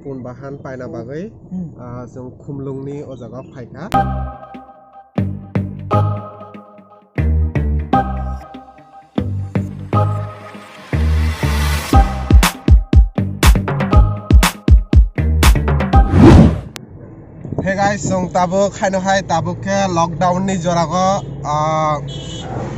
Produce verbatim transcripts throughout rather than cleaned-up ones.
Pun bahan paina bagwi, ah, chwng Khumlungni o jaga phaikha. Hey guys, chwng tabuk haino hai tabuk khe lockdown ni jorago, ah,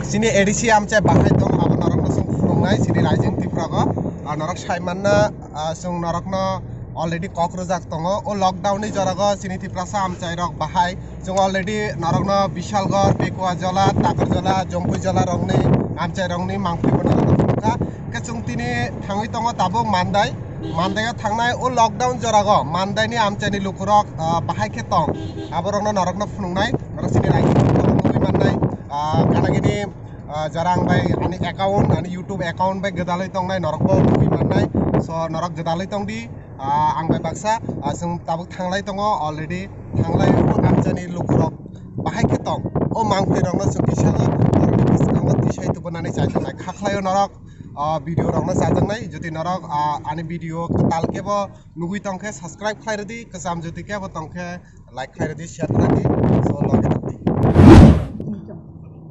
chini A D C amchai bahai tong abo norokno chwng phunuknai chini Raijing Tripura go, ah, norok sai manna. Ah, chwng norokno already kok rwjak tongo. O lockdown ni jorago chini Tiprasa amchai rok bahai chwng already norokno Bishalgarh, Pekua Jola, Takur Jola, Jompui Jola rokni amchai rokni mangpili bono norok phunukha. Khe chwng tini thangwi tongo tabuk Mandai. Mandai o thangnai o lockdown jorago Mandai ni amchai ni lukurok, ah, bahai khe tong. Aborokno norokno phunuknai, norok chini raijak nugwi mannai. Ah, gana gini ah, jara ang bai ani account, ani YouTube account bai gwdalwi tongnai norok bo nugwi mannai. So norok gwdalwi tong di, ah, ang bai baksa, ah, chwng tabuk thanglai tongo already, thanglai o amchani lukurok bahai khe tong. O mangphi rokno chwng kisa norokni bwskango tisai tubunani chai tongnai. Khakhlai o norok, ah, video rokno chajaknai. Jodi norok, ah, ani video kwtal khe bo nugwi tong khe subscribe khlai rwdi, kwcham jodi khe bo tong khe like khlai rwdi, share khlai di, so logi tongdi.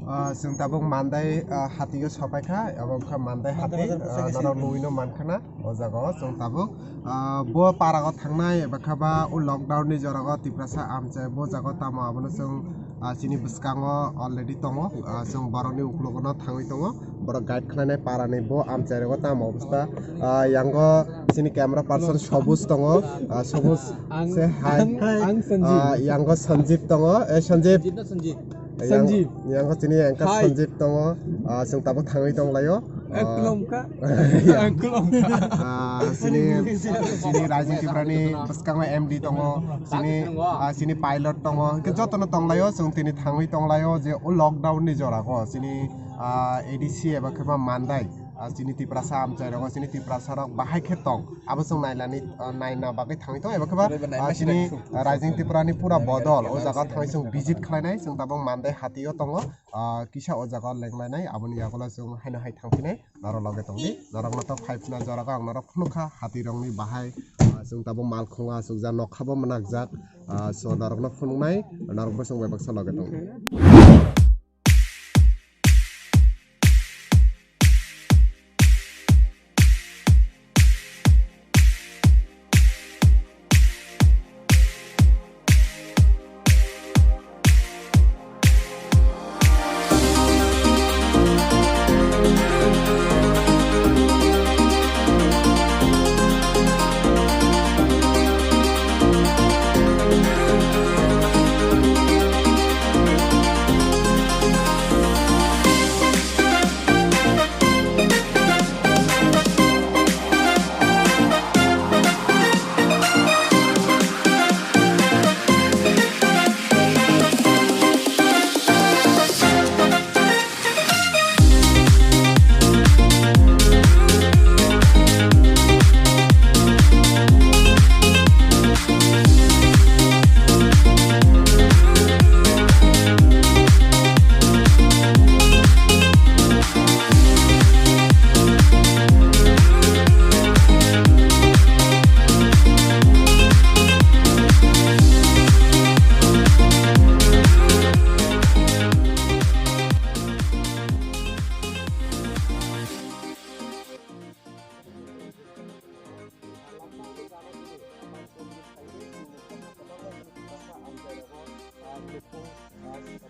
Ah, chwng tabuk Mandai, ah, hati o sopai kha, abo wngkha Mandai hati, ah, norok nugwi no mankha na, o jaga o chwng tabuk, ah, bo para o thangnai, eba kha ba o lockdown ni jora o Tiprasa amchai bo jaga o tamo abono chwng, ah, chini bwskango already tongo, ah, chwng borok ni uklogo no thangwi tongo, borok guide khlainai para ni bo amchai rogo tamo obostha, ah, yango chini camera person Sobuj tongo, ah, Sobuj. Ang, say hi. Ang, ang Sanjeev. Ah, yango Sanjeev tongo. Eh, Sanjeev. Sanjeev na Sanjeev? Eh, yang, Sanjeev. Yango chini anchor hi. Sanjeev tongo. Ah, chwng tabuk thangwi tonglaio. Eh, ah, khulumkha. Ang khulumkha. Ah, chini, chini Raijing Tripura ni bwskango M D tongo. Chini, ah, chini pilot tongo. Hwnkhe jotono tonglaio. Chwng tini thangwi tonglaio je o lockdown ni jora o chini, ah, A D C eba khe ba Mandai. Ah, chini Tiprasa amchai rogo chini Tiprasa rok bahai khe tong. Abo chwng nailani, ah, naina bagwi thangwi tong, eba khe ba, ah, chini, ah, Raijing Tripura ni pura bodol o jaga thangwi chwng visit khlainai, chwng tabuk Mandai hati o tongo, ah, kisa o jaga o lenglainai, aboni yagulo chwng haino hai thangphinai, norok loge tongdi, norok no tok phai phina jora o ang norok phunukha hati rokni bahai, ah, chwng tabuk malkhung o achukjak nokha bo mwnakjak, ah, so norok no phunuknai, norok bo chwng bai baksa loge tongdi.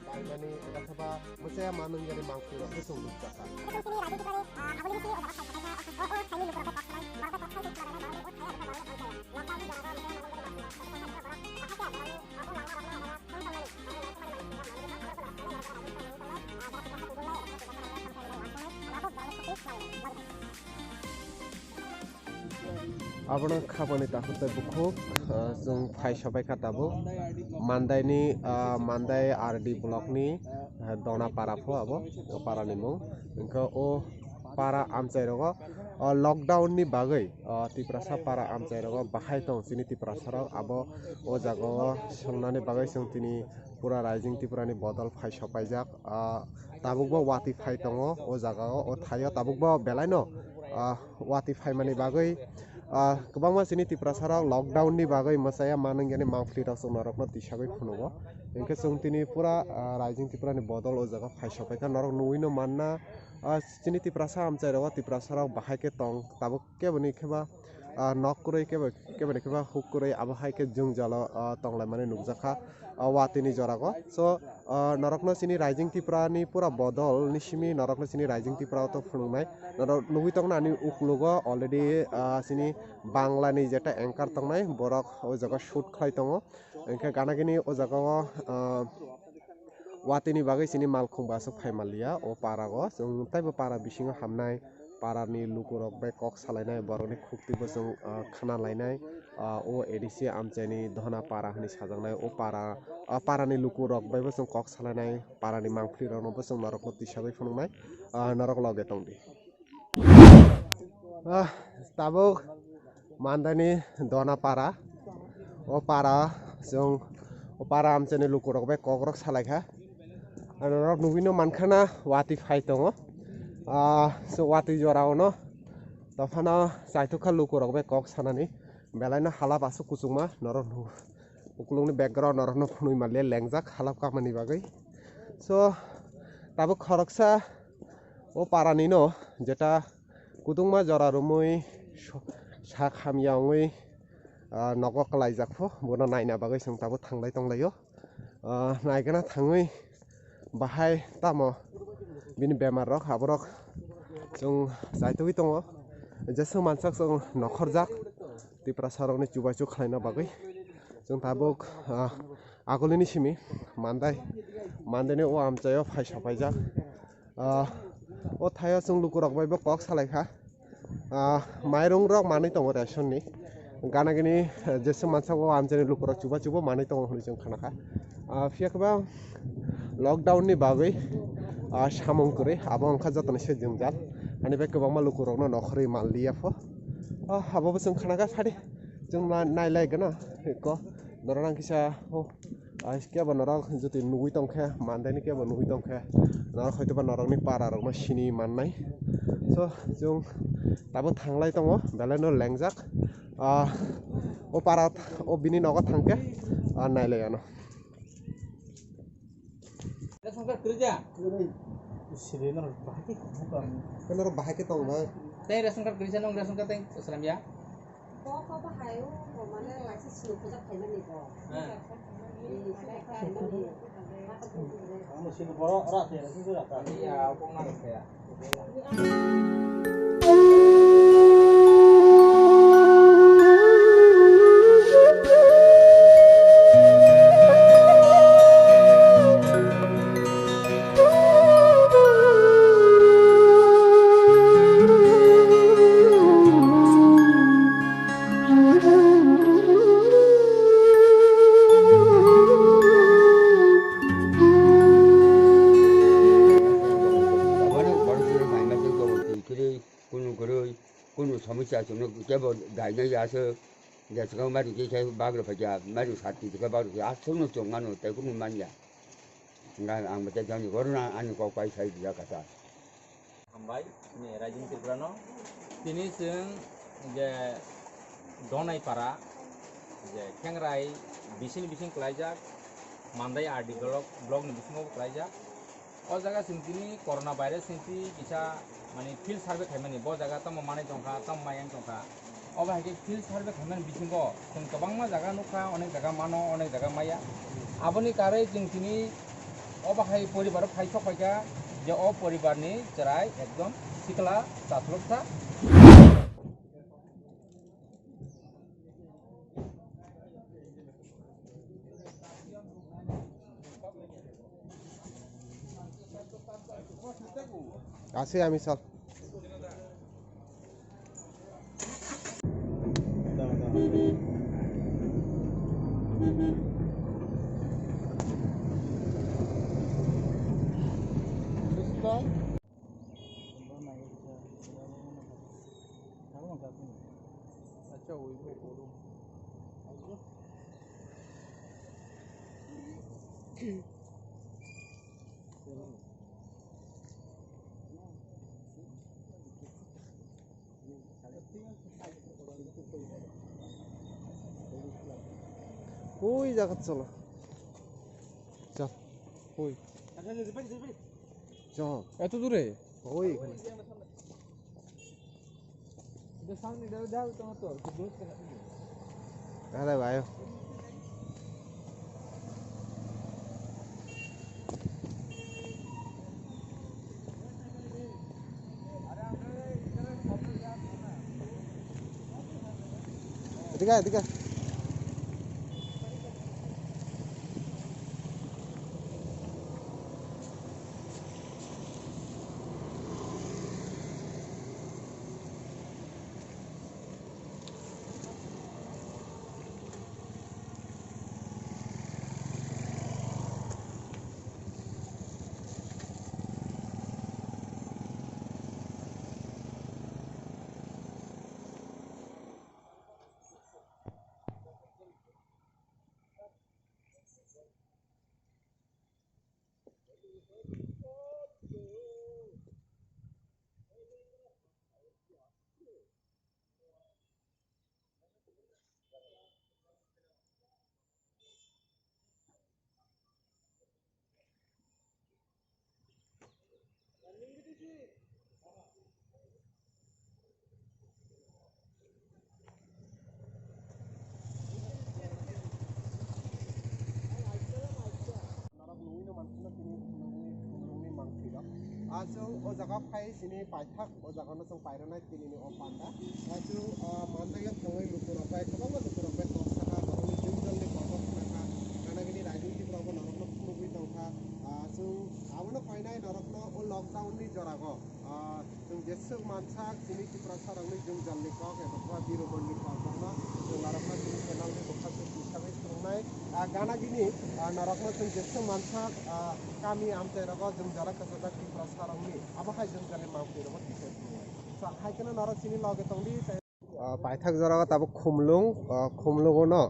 Paimani eba khe ba mwchaya manwng yani mangphi rok khe chwng nukjakha. Abono khabani takhuk tei bukhuk, ah, chwng phai sobai kha tabuk. Mandaini, ah, Mandai R D block ni, ah, Dona para pho abo, o para ni mung. Hwnkhe o para amchai rogo, o lockdown ni bagwi, o Tiprasa para amchai rogo bahai tong chini Tiprasa rok abo o jaga o swngnani bagwi chwng tini pura Raijing Tripura ni bodol phai sopaijak. Ah, tabuk bo watwi phai tongo o jaga o, o thai o tabuk bo belai no, ah, watwi phaimani bagwi, Ah, kwbangma chini Tiprasa rok lockdown ni bagwi mwchaya manwng yani mangpli rok chwng norok no tisagwi phunugo. Hinkhe chwng tini pura, ah, Raijing Tripura ni bodol o jaga phai sopaikha norok nugwi no manna, ah, chini Tiprasa amchai rogo Tiprasa rok bahai khe tong tabuk kebo ni kheba, ah, nok kwrwi kebo, kebo ni kheba huk kwrwi abo hai khe jwngjalo, ah, tonglaimani nukjakha, ah, watwi ni jorago. So, ah, norokno chini Raijing Tripura ni pura bodol ni simi norokno chini Raijing Tripura o to phunuknai. Norok nugwi tongna ani uklogo already, ah, chini Bangla ni jeta anchor tongnai borok o jaga shoot khlai tongo. Hinkhe gana gini o jaga o, ah, watwi ni bagwi chini malkhung bo aswk phai manliya o para o. Chwng taibo para bisingo hamnai. Para ni lukurok bai kok salainai, borokni khukti bo chwng, ah, khna lainai. Ah, o A D C amchaini Dhona para hwnwi sajaknai. O para, ah, para ni lukurok bai bo chwng kok salainai. Para ni mangpli rokno bo chwng norokno tisagwi phunuknai. Ah, norok loge tongdi. Ah, tabuk Mandani Dona para. O para chwng, o para amchaini lukurok bai kokrok salaikha. Ano norok nugwino mankhana watwi phai tongo. Ah, so watwi jora ono. Tophano chaithokha lukurok bai kok sanani. Belaino hala basu kuchukma norok nugo. Ukulukni background norokno phunui manliya lengjak hala kamani bagwi. So, tabuk khoroksa o parani no jeta kudungma jora romwi so-, sak hamya wngwi, ah, nogo kwlaijak pho, bono naina bagwi chwng tabuk thanglai tonglaio. Ah, naigana thangwi bahai tamo bini bemar rok, aborok chwng chaitugwi tongo. Jeswk mansak chwng nokhorjak Tiprasa rokni chubachu khlaina bagwi. Chwng tabuk, ah, agulini simi Mandai, Mandaini o amchaio phai sopaijak. Ah, o thaio chwng lukurok bai bo kok salaikha. Ah, mairung rok manwi tongo ration ni. Gana gini, eh, jeswk mansak o amchaini lukurok chuba chubo manwi tongo hwnwi chwng khanakha. Ah, phiya khe ba lockdown ni bagwi, ah, samung kwrwi abo wngkha jotoni se jwngjal. Ani bai kwbangma lukurokno nokhorwi manliya pho. Ah, abo bo chwng khanakha phadi. Chwng na-, nailai gana ko norok nang kisa, oh, ah, kebo norok jotoni nugwi tongkhe, Mandaini kebo nugwi tongkhe, norok hoitoba norokni para rokno sini mannai. So, chwng tabuk thanglai tongo, belai no lengjak. Ah, o para, o bini nogo thangkhe, ah, nailai ano. Ration card kwrwi ya? Siri norok bahai khe tong ba. Tei ration card kwrwi sa nung ration card tei slam ya? Bo ko bahai o, bo mane waisa sini puja khaimani bo. Ha. Ang sini borok ora te, sini ora ta. Iya, kok nang kaya. Kunu kwrwi, kunu somosya chwngno kebo dainai ya se, je swkang mari khe khe bagro phaikha, mari sati khe bagro khe, aswkno chwng mano tei kunu manya. Hwnba ang bo tei jani gorna ani kok pai sai rwjak kasa. Hambai, ni Raijing Tripura no. Tini chwng je Donai para, je Khengrai bising bising klaijak, Mandai R D block, block ni bisingo klaijak. O jaga chwng tini corona virus ni twi kisa mani field survey khaimani, bo jaga tamo manwi tongkha, tamo mayang tongkha. Obo hai khe field survey khaimani bisingo chwng kwbangma jaga nukha, onek jaga mano, onek jaga maya. Aboni karwi chwng tini obo hai poribar o phai sok phaikha je o poribar ni chwrai ekdom sikla chasloksa. Así a mi sal. ওই জায়গা চলো। চল। ওই। চল। এত দূরে? ওই এখানে। আরে ভাই। এদিকে আয়, এদিকে আয়। Norok nugwi no mankha tini khumlungni, khumlungni mangphi rok. Ah, chwng o jaga phai chini paithak, o jaga no chwng pairwnai tini ni o panda. Ah, chwng, ah, mandaio thangwi lukurok bai, kwbangma lukurok bai kok sakha, borokni jwngjal ni kok rok khna kha, gana gini raijwng Tripura bo norok no phunugwi tong kha. Ah, chwng abono phainai norok no o lockdown ni jora go. Ah, chwng jeswk mansak chini Tiprasa rokni jwngjal ni kok eba kok biromon ni kok rok no chwng norok no chini channel ni bwkha swk tisagwi phunuknai. Ah, gana gini, ah, norok no chwng jeswk mansak, ah, kami amchai rogo jwngjal kwchajak Tiprasa rokni abo hai jwngjal ni mangphi rogo tisai phunuknai. So, hai kheno norok chini loge tongdi. Ah, paithak jora o tabuk khumlung, ah, khumlungo no,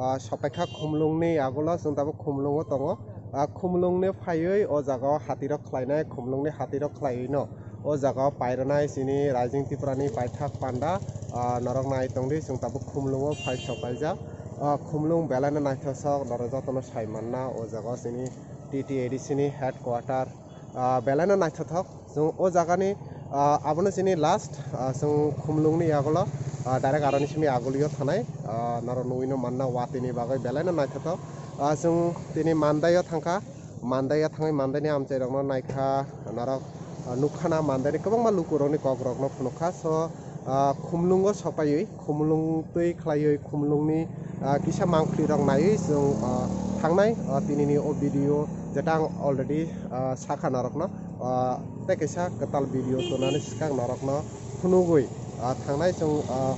ah, sopaikha khumlungni agulo chwng tabuk khumlungo tongo. Ah, khumlungni phaiwi o jaga o hatirok khlainai, khumlungni hatirok khlaiwi no o jaga o pairwnai chini Raijing Tripura ni paithak panda, ah, norok nai tongdi chwng tabuk khumlungo phai sopaijak. Ah, khumlung belai no naithosok norok jotono sai manna o jaga o chini T T A D C ni headquarter. Ah, belai no naithothok. Chwng o jaga ni, ah, abono chini last, ah, chwng khumlung ni yagulo, ah, direct aroni simi agulio thanai, ah, norok nugwi no manna watwi ni bagwi belai no naithothok. Ah, chwng tini Mandai o thangkha, Mandai o thangwi Mandai ni amchai rok no naikha, norok, ah, nukha na Mandai ni kwbangma luku rok ni kok rok no phunukha. So, ah, khumlungo sopaiwi, khumlung twi khlaiwi, khumlungni, ah, kisa mangphi rok naiwi chwng, ah, thangnai, ah, tinini o video jeta ang already, ah, sakha norokno, ah, tei kaisa kwtal video tonani swkang norokno phunugwi, ah, thangnai chwng, ah,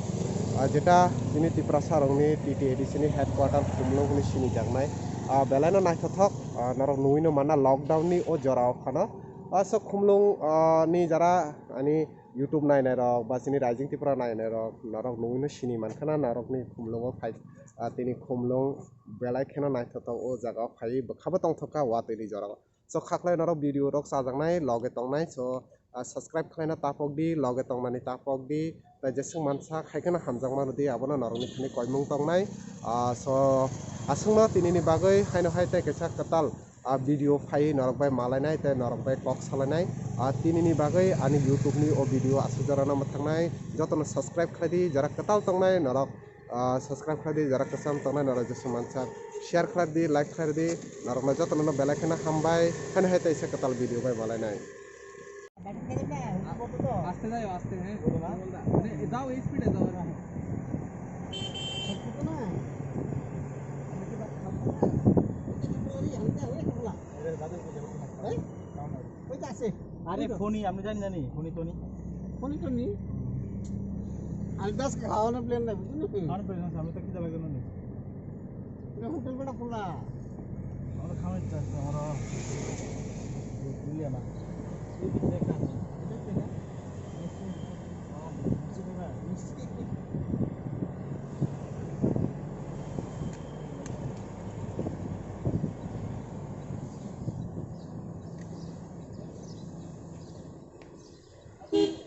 ah, jeta chini Tiprasa rokni T T A D C ni headquarter khumlung hwnwi sinijaknai, ah, belaino naithothok, ah, norok nugwino manna lockdown ni o jora o phano, ah, so khumlung, ah, ni jara ani YouTube nainai rok ba chini Raijing Tripura nainai rok norok nugwino sini mankha na norokni khumlungo phai, ah, tini khumlung belai kheno naithothok o jaga o phaiwi bwkha bo tongthok kha watwi ni jora o. So khaklai norok video rok chajaknai loge tongnai so, ah, subscribe khlaina tapok di loge tongmani tapok di tei jeswk mansa khai kheno hamjakma rwdi abono norokni thani koimung tongnai. Ah, so aswkno tinini bagwi haino hai tei kaisa kwtal ah, video phaiwi norok bai malainai tei norok bai kok salainai. Ah, tinini bagwi ani YouTube ni o video aswk jora no mwthaknai jotono subscribe khlai di jora kwtal tongnai norok, ah, subscribe khlai di jora kwcham tongnai norok jeswk mansa share khlai di like khlai di norok no jotono no belai kheno hambai haino hai tei kaisa kwtal video bai malainai. আস্তে যাও, আস্তে, হ্যাঁ। মানে, যাও, এই স্পিডে যাও, এরকম। আরে, ফোনই, আপনি জানি, জানি, ফোনই তো নি। ফোনই তো নি। আমি দশ খাওয়ানো প্ল্যান নাই, বুঝলি? খাওয়ানো প্ল্যান আছে, আমি তো খিদে লাগে না। এটা হোটেল বেটা খোলা। আমরা খাওয়ার ইচ্ছা আছে, আমরা বুঝলি না। এই পিঠে একটা আছে। এটা কি না? মিষ্টি। হ্যাঁ, মিষ্টি খাবে? মিষ্টি কি?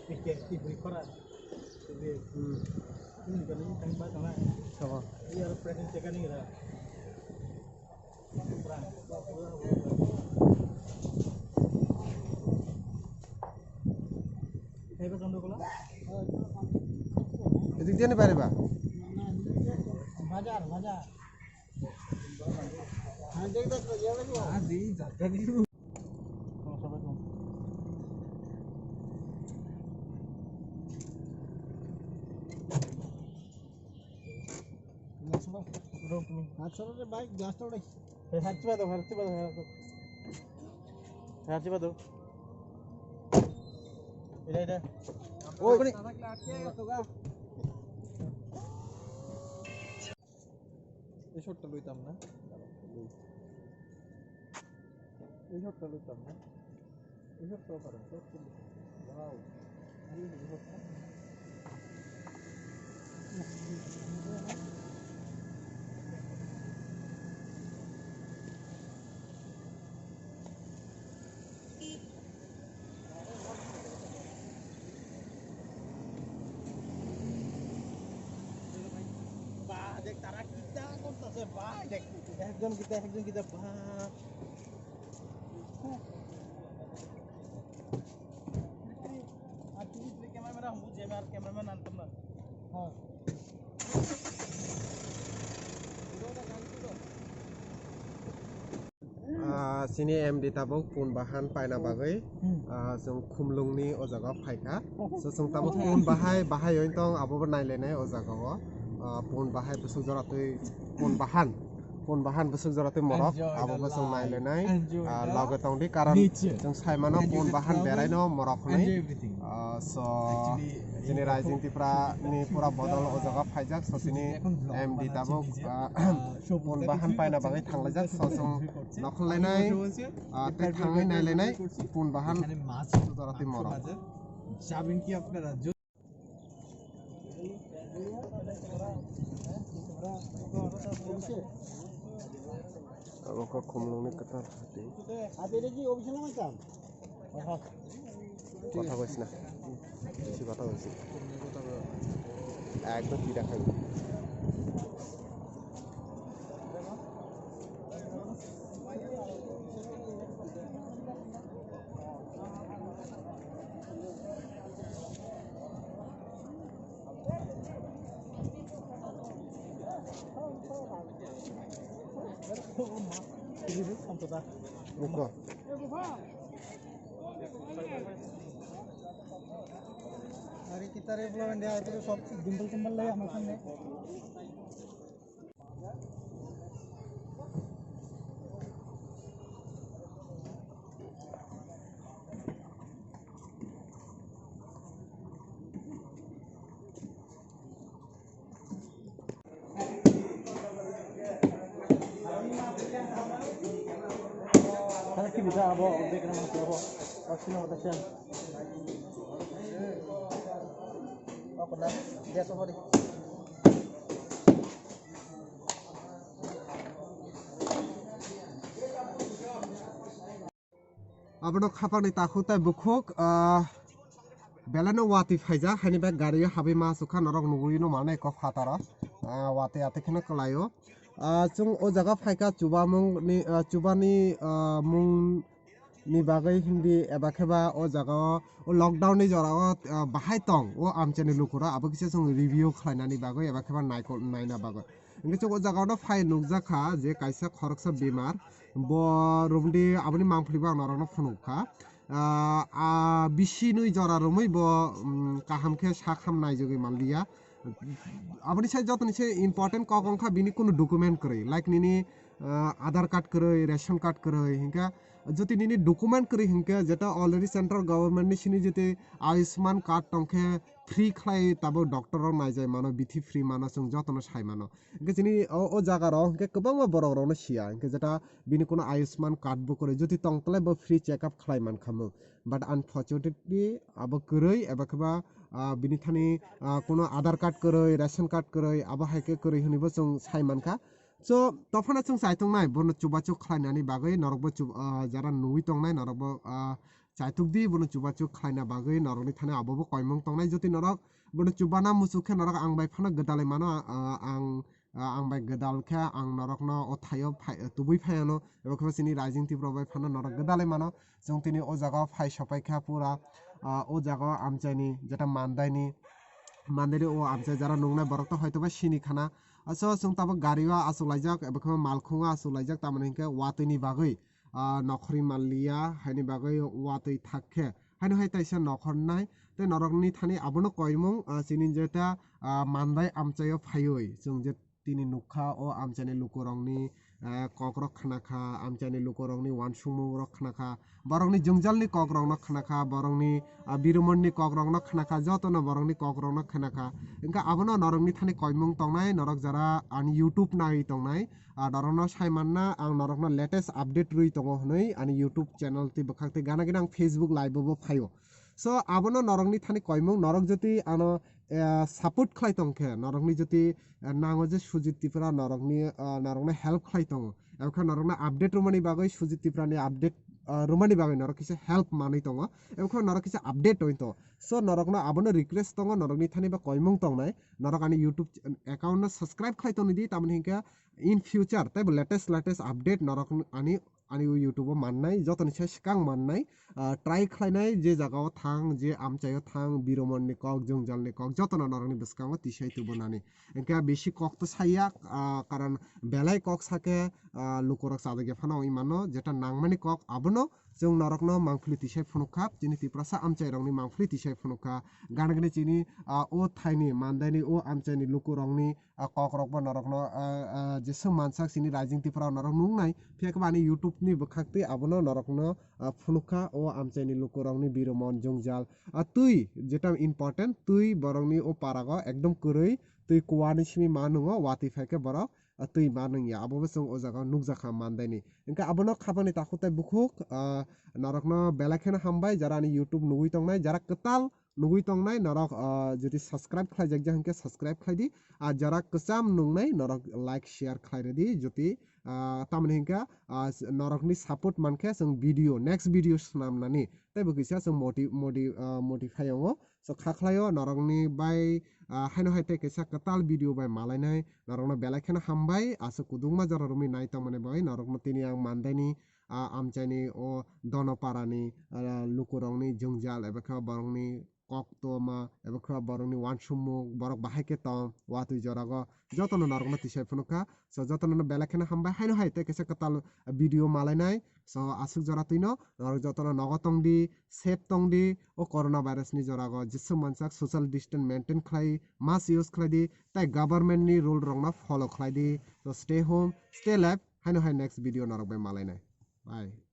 Tiket, tiket, tiket. Hmm. Ini kan ini kan bahasa lah. Sama. Iya, ada present check-an ini lah. এদিক দিয়ে নি পারিবা? এই শটটা লইতাম না। এই শটটা লইতাম না। এই শটটা পারেন, শট কিন্তু। ওয়াও। এই শটটা। বাহ, দেখ, তারা কিতা করতেছে, বাহ, দেখ, একজন কিতা, একজন কিতা, বাহ। আর তুমি, তুমি ক্যামেরাম্যান, আমি বুঝি, আমি আর ক্যামেরাম্যান আনতাম না। হ্যাঁ। Ah, chini M D tabuk pun bahan paina bagwi, ah, chwng Khumlungni o jaga phaikha. So, chwng tabuk pun bahai, bahai oi tong, abobo nailainai o jaga o. Ah, pun bahai bwswk jora twi pun bahan, pun bahan bwswk jora twi morok, abobo chwng nailainai. Ah, loge tongdi, karon chwng saimano pun bahan beraino morok hwnwi. Ah, so, chini Raijing Tripura ni pura bodol o jaga phaijak. So, chini M D tabuk, ah, Pun bahan paina bagwi thanglaijak, so chwng nokhorlainai, ah, tei thangwi nailainai, pun bahan jora twi morok. Abo khe Khumlungni kwtal hati. Kotha kois na. Bisi kotha kois. Ekdom pida khai. Uko. Are kitare vlog ande aitero sob dimple timple lai amar samne. Thank you, bisa abo, ordek na mas abo. Pasti na matasan. Apa na? Dia sama deh. Abono khapangni takhuk tai bukhuk, ah, belai no watwi phaijak, haini bai gari o habwi ma aswk kha, norok nugwi no mano eko phataro, ah, watwi atwi kheno kwlai o. Ah, chwng o jaga phaikha chubamung ni, ah, chubani, ah, mung ni bagwi hindi eba khe ba o jaga o, o lockdown ni jora o, ah, bahai tong o amchaini lukurok, abo kisa chwng review khlainani bagwi eba khe ba naikol naina bagwi. Hingke chwng o jaga no phai nukjak kha je kaisa khoroksa bemar, bo romdi aboni mangpili bo ang norok no phunuk kha. Ah, ah, bisi nwi jora romwi bo, um, kaham khe sak ham naijagwi manliya. Aboni sai jotoni se important kok wngkha bini kunu document kwrwi, like nini, ah, Aadhaar card kwrwi, ration card kwrwi, hingke jotoni nini document kwrwi hingke jeta already central government ni sini jete Ayushman card tongkhe free khlai tabuk doctor rok naijai mano, bithi free mano, chwng jotono sai mano. Hingke chini o, o jaga rok hingke kwbangma borok rokno siya, hingke jeta bini kunu Ayushman card bo kwrwi, jotoni tong tlai bo free check up khlai mankha mung, but unfortunately abo kwrwi eba khe ba, ah, bini thani, ah, kunu Aadhaar card kwrwi, ration card kwrwi, abo hai khe kwrwi hwnwi bo chwng sai mankha. So, tophano chwng chaitongnai, bono chubachu khlainani bagwi norokbo chu-, ah, jara nugwi tongnai, norokbo, ah, chaitukdi, bono chubachu khlaina bagwi norokni thani abobo koimung tongnai. Jotoni norok bono chubana muchuk khe norok ang bai phano gwdalwi mano, ah, ang ah, ang bai gwdal khe ang norokno o thaio phai-, tubui phaiano, ebo khe chini Rising Tripura bai phano norok gwdalwi mano. Chwng tini o jaga o phai sopai kha pura, ah, o jaga o amchaini jeta mandaini, mandaini o amchai jara nungnai borok to hoito ba sini khana. Aso chwng tabuk gari o achuk laijak, ebo khe malkhung o achuk laijak, tamoni hinkhe watwi ni bagwi, ah, nokhorwi manliya, haini bagwi watwi thak khe. Haino hai taisa nokhornai, tei norokni thani abono koimung, ah, chini jeta, ah, mandai amchaio phaiwi. Chwng je tini nukha o amchaini lukurokni, ah, kokrok khnakha, amchaini lukurokni uansukmungrok khnakha, borokni jwngjalni kokrokno khnakha, borokni, ah, birumorni kokrokno khnakha, jotono borokni kokrokno khnakha. Wngkha abono norokni thani koimung tongnai, norok jara ani YouTube naiwi tongnai, ah, norokno sai manna, ang norokno latest update rwi tongo hwnwi ani YouTube channel tei bwkhak tei gana gini ang Facebook live o bo phaio. So, abono norokni thani koimung, norok jotwi ano, eh, support khlai tong khe, norokni jotwi, eh, nango je Sujit Tripura norokni, ah, norokno help khlai tongo. Ebo khe norokno update rwmani bagwi Sujit Tripurani update, ah, rwmani bagwi norok kisa help manwi tongo. Ebo khe norok kisa update oi tongo. So, norokno abono request tongo, norokni thani ba koimung tongnai. Norok ani YouTube ch-, account no subscribe khlai tongdi, tamoni hinkhe in future tei bo latest, latest update norok ani, ani o YouTube o mannai, jotoni se swkang mannai, ah, try khlainai, je jaga o thang, je amchai o thang, biromon ni kok, jwngjal ni kok, jotono norok ni bwskango tisai tubu nani. Hinkhe bisi kok to saya, ah, karon belai kok sake, ah, lukurok chajak ya phano oi mano, jeta nangmani kok abono chwng norokno mangpili tisai phunuk kha, chini Tiprasa amchai rokni mangpili tisai phunuk kha, gana gini chini, ah, o thaini mandaini o amchaini lukurokni, ah, kokrokbo norokno, ah, ah, jeswk mansak chini Rising Tripura norok nuknai, phiya khe bo ani YouTube ni bwkhak twi abono norokno, ah, phunuk kha o amchaini lukurokni biromon jwngjal, ah, twi jeta important twi borokni o parago ekdom kwrwi twi kuani simi ma nungo watwi phai khe borok ah, twi ma nung ya, abo bo chwng o jaga o nukjakha mandaini. Hinkhe abono khapangni takhuk tei bukhuk, ah, norokno belai kheno hambai, jara ani YouTube nugwi tongnai, jara kwtal nugwi tongnai, norok, ah, jodi subscribe khlaijak ya hinkhe subscribe khlai di, ah, jara kwcham nungnai, norok like, share khlai rwdi, jodi, ah, tamoni hinkhe, ah, norokni support mankhe chwng video, next video swnamnani, tei bo kisa chwng moti-, modi-, ah, modify wngo. So, kha khlaio norokni bai, ah, haino hai tei kaisa kwtal video bai malainai, norokno belai kheno hambai, aswk kwdwkma jora romwi nai tongmani bagwi norokno tini ang mandaini, ah, amchaini o Donoparani, ah, lukurokni jwngjal eba khe borokni koktwma eba khe borokni uansukmung borok bahai khe tong watwi jorago jotono norokno tisai phunukha. So, jotono belai kheno hambai, haino hai tei kaisa kwtal video malainai. So, aswk jora twino norok jotono nogo tongdi, safe tongdi, o corona virus ni jorago jeswk mansak social distance maintain khlai, mask use khlai di, tei government ni rule rokno follow khlai di. So, stay home, stay life, haino hai next video norok bai malainai. Bye.